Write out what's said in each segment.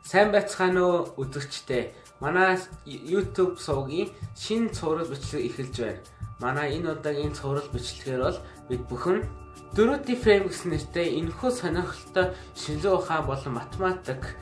Сайн байцгаана уу үзэгчдээ. Манай YouTube сувгийн шинэ цуврал бичлэг эхэлж байна. Манай энэ удаагийн цуврал бичлэгээр бол бид бүхэн 4D frame гэсэн нэртэй энэхүү сонирхолтой шинэлэг ухаан болон математик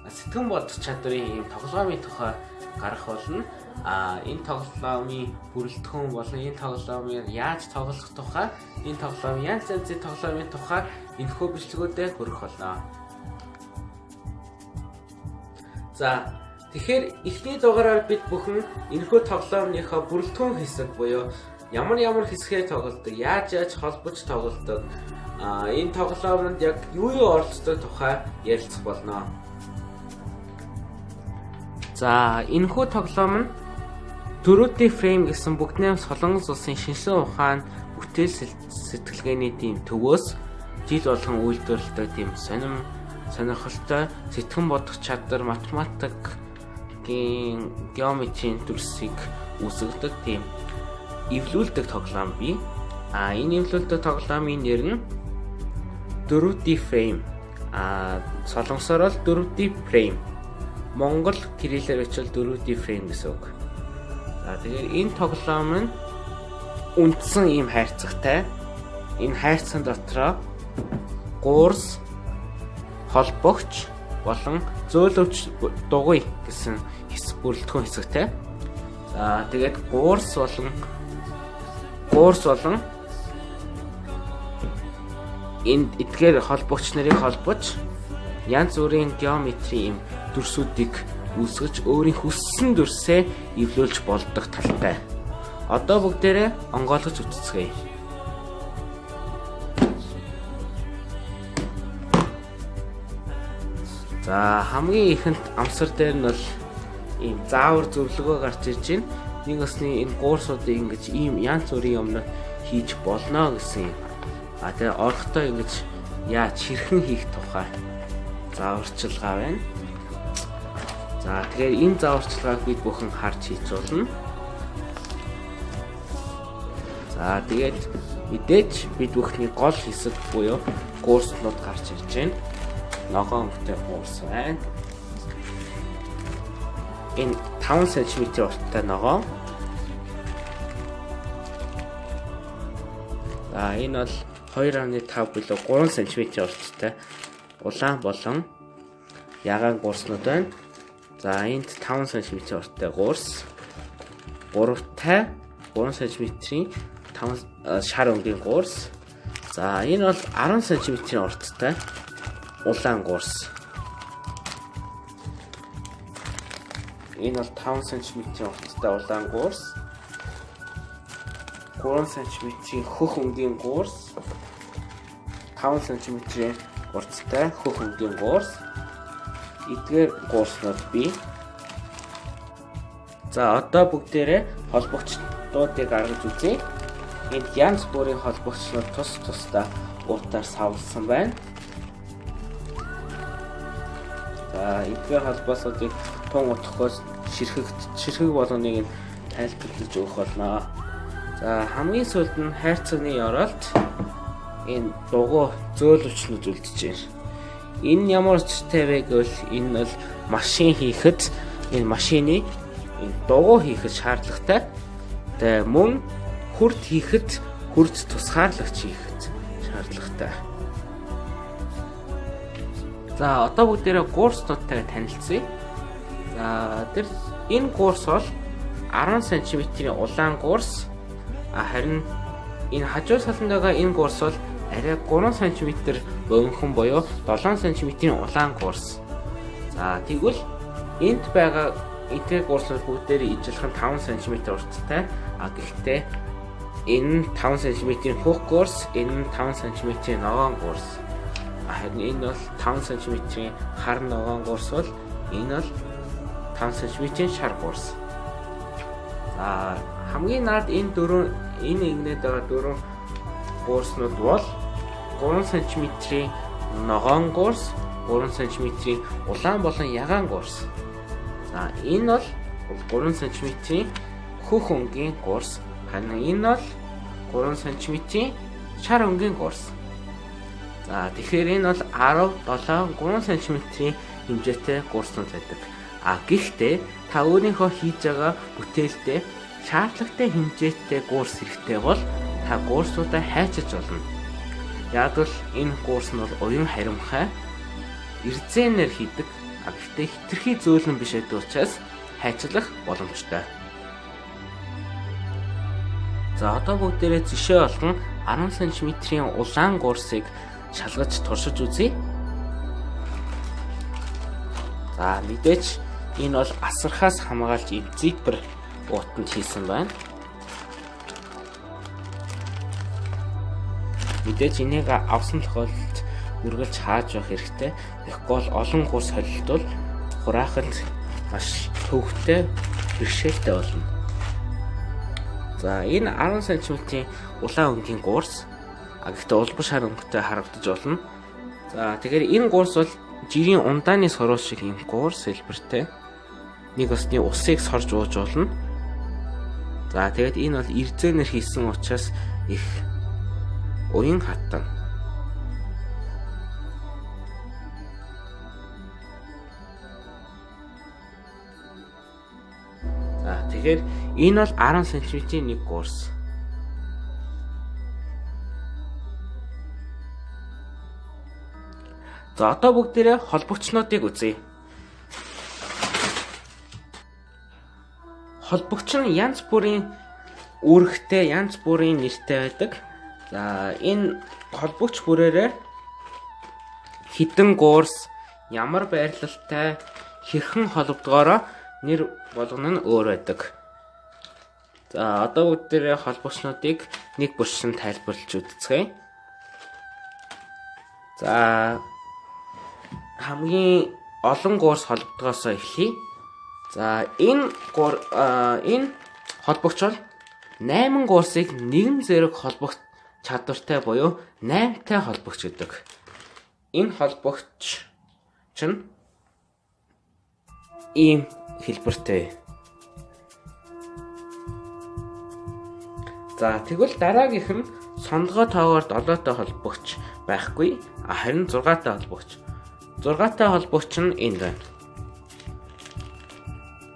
сэтгэн бодох чадварын ийм тоглоомын тухай гарах болно. Энэ тоглоомын бүрэлдэхүүн болон энэ тоглоомыг яаж тоглох тухай, энэ тоглоом янз янзын тоглоомын тухай энэхүү бичлэгүүдэд хүргэх болно. За, тэгэхээр эхний дугаараар бид бүхэн энэхүү тоглоомныхоо бүрэлдэхүүн хэсэг буюу ямар хэсгээр тоглодог, яаж холбож тоглодог, энэ тоглоомонд яг юу оролцдог тухай ярилцах болно. За, энэхүү тоглоом нь 4D frame гэсэн бүгд найрамд Солонгос улсын шинжлэх ухаан бүтээл сэтгэлгээний тийм төвөөс жил болгон үйлдвэрлэдэг тийм сонирхолтой сэтгэн бодох чадвар, математикийн, геометрийн дүрсийг үүсгэдэг тийм эвлүүлдэг тоглоом бий. Энэ эвлүүлдэг тоглоомын нэр нь 4D frame. Солонгосоор бол 4D frame. Монгол кириллээр бичвэл 4D frame гэсэн үг. За, тэгэхээр энэ тоглоом нь үндсэн ийм хайрцагтай. Энэ хайрцаг дотроо гуурс, холбогч болон зөөлөвч дугуй гэсэн хэсэг бүрэлдэхүүн хэсэгтэй. За, тэгээд гуурс болон энэ эдгээр холбогч нарыг холбож янз бүрийн геометрийн ийм дүрсүүдийг үүсгэж өөрийн хүссэн дүрсээ эвлүүлж болдог талтай. Одоо бүгдээрээ онгойлгож үзцгээе. За, хамгийн ихэнд амсар дээр нь бол ийм заавар зөвлөгөө гарч ирж байна. Нэг осны энэ гуурсуудыг ингэж ийм янз бүрийн юмнууд хийж болно гэсэн юм. Тэгээ орохдоо ингэж яаж хэрхэн хийх тухай зааварчилгаа байна. За, тэгэхээр энэ зааварчилгааг бид бүхэн харж хийж болно. За, тэгээд мэдээж бид бүхний гол хэсэг буюу гуурснууд гарч ирж байна. Ногоон өнгөтэй гуурс байна. Энэ 5 см урттай ногоон. За, энэ бол 2.5 билүү 3 см урттай улаан болон ягаан гуурснууд байна. За, энд 5 см урттай гуурс, 3 см-ийн 5 шар өнгийн гуурс. За, энэ бол 10 см-ийн урттай улаан гуурс. Энэ бол 5 см-ийн урттай улаан гуурс, 3 см-ийн хөх өнгийн гуурс, 5 см-ийн урттай хөх өнгийн гуурс. Эдгээр гуурснууд бий. За, одоо бүгдээрээ холбогчдуудыг гаргаж үзье. Энд янз бүрийн холбогчнууд тус тусдаа уртаар савлсан байна. За, эдгээр холбоосуудыг тун утгахгүйс ширхэг болгоныг нь тайлбарлаж өгөх болно. За, хамгийн сүүлд нь хайрцагны ёроолд энэ дугуй зөөлөвчнүүд үлдэж байна. Энэ ямар учиртай вэ гэвэл энэ бол машин хийхэд энэ машины энэ дугуй хийхэд шаардлагатай. Тэгээ мөн хүрд хийхэд хүрд тусгаарлагч хийхэд шаардлагатай. За, одоо бүгдээрээ гуурснуудтай танилцъя. За, тэр энэ гуурс бол 10 см-ийн улаан гуурс. Харин энэ хажуу саланд байгаа энэ гуурс бол арай 3 см богинохон буюу 7 см-ийн улаан гуурс. За, тэгвэл энд байгаа эдгээр гуурснууд бүгдээрээ ижилхэн 5 см урттай. Гэхдээ энэ 5 см-ийн хөх гуурс, энэ 5 см-ийн ногоон гуурс. Харин энэ бол 5 см-ийн хар ногоон гуурс бол энэ бол 5 см-ийн шар гуурс. За, хамгийн наад энэ дөрөв энэ игнээд байгаа дөрөв гуурснууд бол 3 см-ийн ногоон гуурс, 3 см-ийн улаан болон ягаан гуурс. За, энэ бол 3 см-ийн хөх өнгийн гуурс. Харин энэ бол 3 см-ийн шар өнгийн гуурс. За, тэгэхээр энэ бол 10, 7, 3 см-ийн хэмжээтэй гуурснууд байдаг. А гэхдээ та өөрийнхөө хийж байгаа бүтээлдээ шаардлагатай хэмжээтэй гуурс хэрэгтэй бол та гуурсуудаа хайчиж болно. Яг л энэ гуурс нь бол уян харимхай эрзэнээр хийдэг. А гэхдээ хитрхи зөөлөн биш байдаг учраас хайчлах боломжтой. За одоо бүгдээрээ зишээ болгон 10 см-ийн улаан гуурсыг шалгаж туршиж үзье. За мэдээж энэ бол асархаас хамгаалж зиппер уутанд хийсэн байна. Мэдээж энийг авсан тохиолдолд үргэлж хааж явах хэрэгтэй. Тэгэхгүй бол олон гурс холилдвол хураахад маш төвхтэй бэрхшээлтэй болно. За энэ 10 см-ийн улаан өнгийн гурс. А гэхдээ улбар шар өнгөтэй харагдаж болно. За тэгэхээр энэ гурс бол жирийн ундааны соруу шиг юм гурс хэлбэртэй. Нэг осны усыг сорж ууж болно. За тэгээд энэ бол эрзэнээр хийсэн учраас их уян хатан. За тэгэхээр энэ бол 10 см-ийн нэг гурс. За одоо бүгдээрээ холбогчнуудыг үзье. Холбогч нь янз бүрийн үүрэгтэй, янз бүрийн нэртэй байдаг. За энэ холбогч бүрээрээ хэдэн гуурс, ямар байрлалтай, хэрхэн холбодгоороо нэр болгоно нь өөр байдаг. За одоо бүгдээрээ холбогчнуудыг нэг бүршин тайлбарлаж үзцгээе. За хамгийн олон гуурс холбодгоосоо эхлэе. За энэ холбогч бол 8 гуурсыг нэгэн зэрэг холбох чадвартай буюу 8-тай холбогч гэдэг. Энэ холбогч чинь ийм хэлбэртэй. За тэгвэл дараагийнх нь сондгой тоогоор 7-тай холбогч байхгүй, харин 6-тай холбогч. 6-тай холбогч нь энд байна.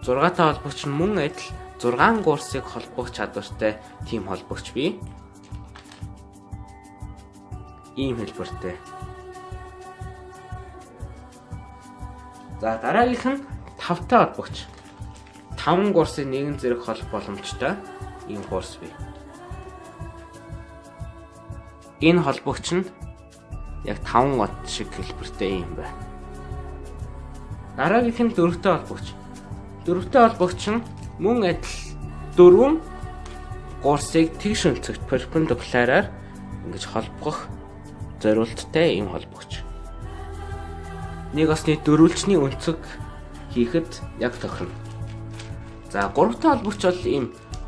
6-тай холбогч нь мөн адил 6 гуурсыг холбох чадвартай тийм холбогч бий. Ийм хэлбэртэй. За дараагийнх нь 5-тай холбогч. 5 гуурсыг нэгэн зэрэг холбох боломжтой ийм гуурс бий. Энэ холбогч нь яг 5 од шиг хэлбэртэй юм байна. Дараагийнх нь 4-тэй холбогч. 4-тэй холбогч нь мөн адил 4 гуурсыг тэгш өнцөгт перпендикуляраар ингэж холбох зориулттай ийм холбогч. Нэг осны дөрвөлжний өнцөг хийхэд яг тохирно. За 3-тай холбогч бол ийм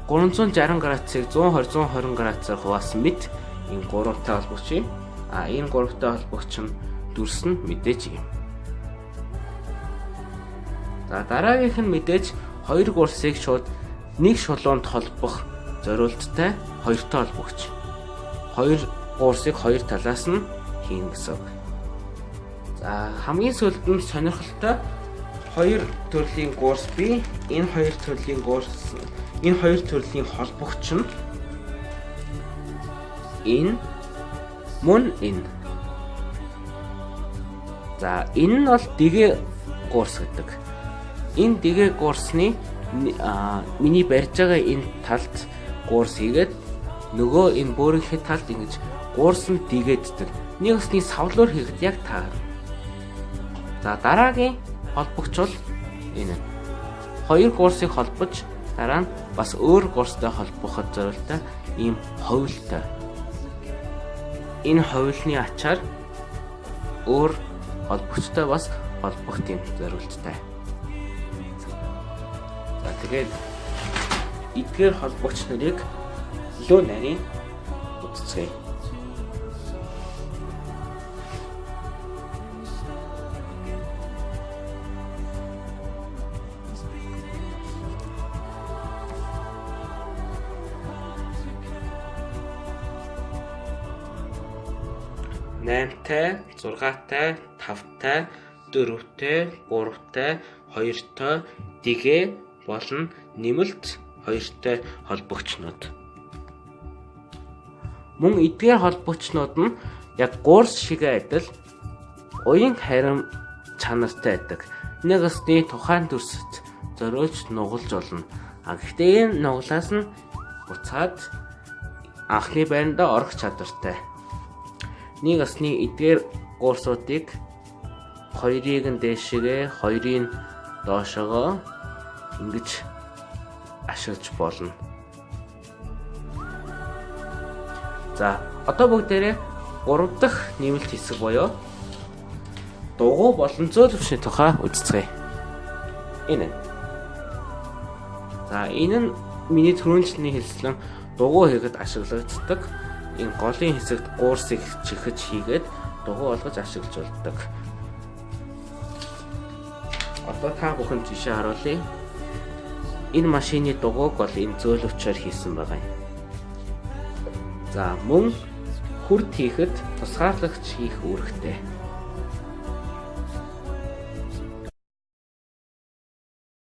360 градусыг 120 120 градусаар хуваасан мэт ийм 3-тай холбогч юм. А энэ 3-тай холбогч нь дүрс нь мэдээж юм. За дараагийнх нь мэдээж 2 гурсыг шууд нэг шулуунд холбох зориулттай 2-тай холбогч. 2 гурсыг хоёр талаас нь хийнэ гэсэн үг. За хамгийн сүүлд нь сонирхолтой хоёр төрлийн гурс бий. Энэ хоёр төрлийн гурс, энэ хоёр төрлийн холбогч нь энэ мөн энэ. За энэ нь бол дэгээ гурс гэдэг. Энэ дэгээ гурсны миний барьж байгаа энэ талд гурс хийгээд нөгөө энэ бөөрийнхээ талд ингэж гурс нь дэгээддэг. Нэг өсний савлуур хийхэд яг таарна. За дараагийн холбогч бол энэ. Хоёр гурсыг холбож дараа нь бас өөр гурстай холбоход зориултаа ийм ховлтой. Энэ ховлны ачаар өөр холбогчтой бас холбох тийм зориулттай. За тэгээд эдгээр холбогч нарыг илүү нарийн үзцгээе. 8-тай, 6-тай, 5-тай, 4-тэй, 3-тай, 2-той, дэгээ болон нэмэлт 2-той холбогчнууд. Мөн эдгээр холбогчнууд нь яг гуурс шигээ адил уян харин чанартай байдаг. Нэг өсний тухайн дүрсэд зориулж нугалж болно. А гэхдээ энэ нуглаас нь буцаад анхны байрандаа орох чадвартай. Нэг осны эдгээр гуурсуудыг хоёрыг нь дээшгээ, хоёрыг нь доошоогоо ингэж ашиглаж болно. За, одоо бүгдээрээ 3 дахь нэмэлт хэсэг буюу дугуй болон зөөлөвчний тухай үзцгээе. Энэ. За, энэ нь миний түрүүнчний хэлсэн дугуй хийхэд ашиглагддаг. Энэ голын хэсэгт гуурсыг чихэж хийгээд дугуй болгож ашиглаж болдог. Одоо та бүхэн жишээ харуулъя. Энэ машины дугуйг бол энэ зөөлөвчөөр хийсэн байгаа юм. За, мөн хүрд хийхэд тусгаарлагч хийх үүрэгтэй.